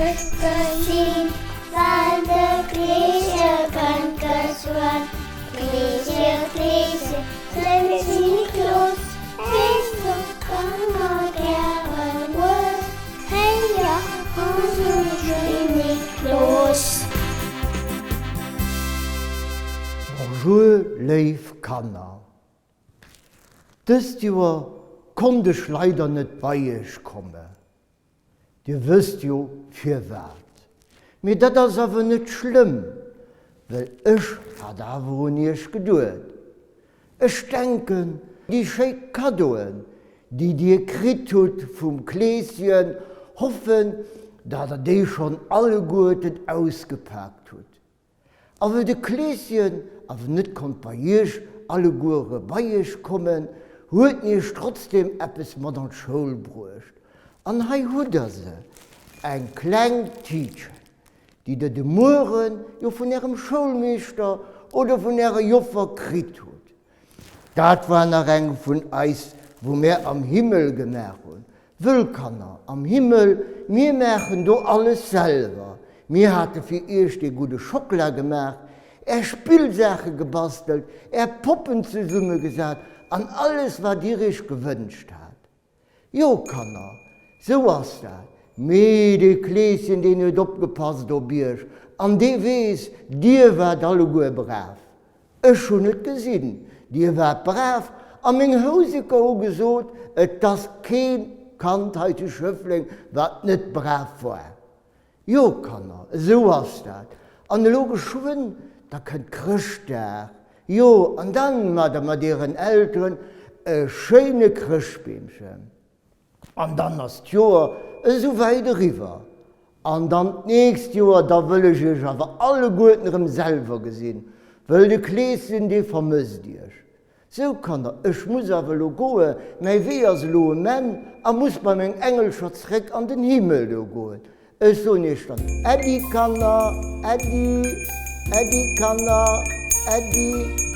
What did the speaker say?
Gesinn, well de Kleesche kënnt geschwënn. Kleesche, Kleesche, klenge Niklos, weess du Kanner gären hues, héier onse Niklos. Bonjour léif Kanner. Dëst Joer konnt ech leider net bei iech kommen. Dir wësst jo firwat. Mee dat ass awer net schlëmm, well ech hat awer un iech geduet. Ech denken, déi schéi Kaddoen, déi dir kritt hutt vum Kleeschen, hoffen, dat der déi schonn alleguerten ausgepaakt hutt. A wëll de Kleeschen awer net konnt bei iech alleguere bei iech kommen, huet en iech trotzdem eppes mat an d'Schoul bruecht. An hei hutt der se, eng kleng Tiitchen, déi der de Muere jo vun ärem Schoulmeeschter oder vun ärer Joffer kritt hutt. Dat war nach eng vun eis, wou mär am Himmel gemaach hunn. Wëll Kanner, am Himmel, mir maachen do alles selwer. Mir hate fir iech dee gudde Schockela gemaach, är Spillsaache gebastelt, är Poppen zesummegesat an alles, wat dir iech gewënscht hat. Jo Kanner, sou ass dat. Mee dee Kleeschen, deen huet opgepasst op iech an dee weess, dir waart alleguer brav. Ech hunn et gesinn, dir waart brav a meng Houseker hu gesot, et ass kee Kand hei zu Schëffleng, wat net brav war. Jo, Kanner, esou ass dat. An elo geschwënn, da kënnt Chrëschtdag. Jo, an dann maacht der mat ieren Elteren e schéine Chrëschtbeemchen. An dann ass d'Joer esou wäit eriwwer. An dann d'nächst Joer, da wëll ech iech awer alleguerten erëm selwer gesinn, wëll de Kleeschen, dee vermësst iech. Sou Kanner, ech muss awer elo goe, mäi Wee ass elo um Enn a muss bei meng Engelcher zréck an den Himmel do goen. Ech soen iech dann Äddi Kanner, Äddi, Äddi Kanner, Äddi.